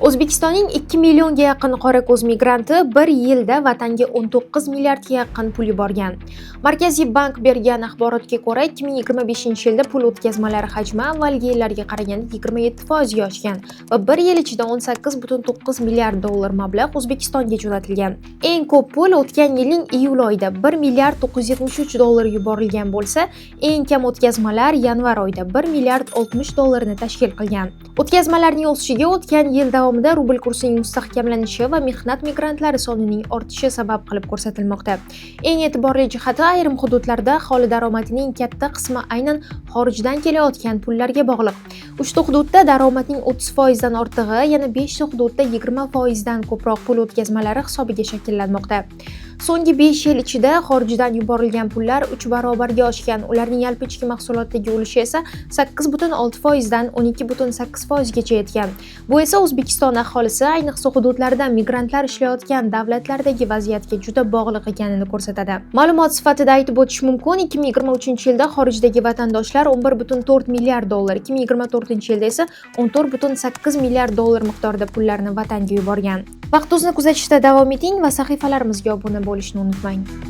O'zbekistonning 2 millionga yaqin qorako'z migranti bir yilda vatanga 19 milliardga yaqin pul yuborgan. Markaziy bank bergan axborotga ko'ra, 2025-yilda pul o'tkazmalari hajmi avvalgi yillarga qaraganda 27% ga oshgan va bir yil ichida 18,9 milliard dollar mablag' O'zbekistonga jo'natilgan. Eng ko'p pul o'tgan yilning iyul oyida 1 milliard 973 dollar yuborilgan bo'lsa, eng kam o'tkazmalar yanvar oyida 1 milliard 60 dollarni tashkil qilgan. O'tkazmalarning o'sishiga o'tgan yil davomida rubl kursining mustahkamlanishi va mehnat migrantlari sonining ortishi sabab qilib ko'rsatilmoqda. Eng e'tiborli jihati, ayrim hududlarda aholi daromadining katta qismi aynan xorijdan kelayotgan pullarga bog'liq. Uchta hududda daromadning 30% dan ortig'i, yana 5 ta hududda 20% dan ko'proq pul o'tkazmalari hisobiga shakllanmoqda. So'nggi 5 yil ichida xorijdan yuborilgan pullar 3 barobarga oshgan. Ularning yalpi ichki mahsulotdagi ulushi esa 8,6% dan 12,8% gacha yetgan. Bu esa O'zbekiston aholisi, ayniqsa hududlarda migrantlar ishlayotgan davlatlardagi vaziyatga juda bog'liq ekanini ko'rsatadi. Ma'lumot sifatida aytib o'tish mumkin, 2023-yilda xorijdagi vatandoshlar 11,4 milliard dollar, 2024-yilda esa 14,8 milliard dollar miqdorida pullarni vatanga yuborgan. Vaqt.uzni kuzatishda davom eting va sahifalarimizga obuna bo'lishni unutmang.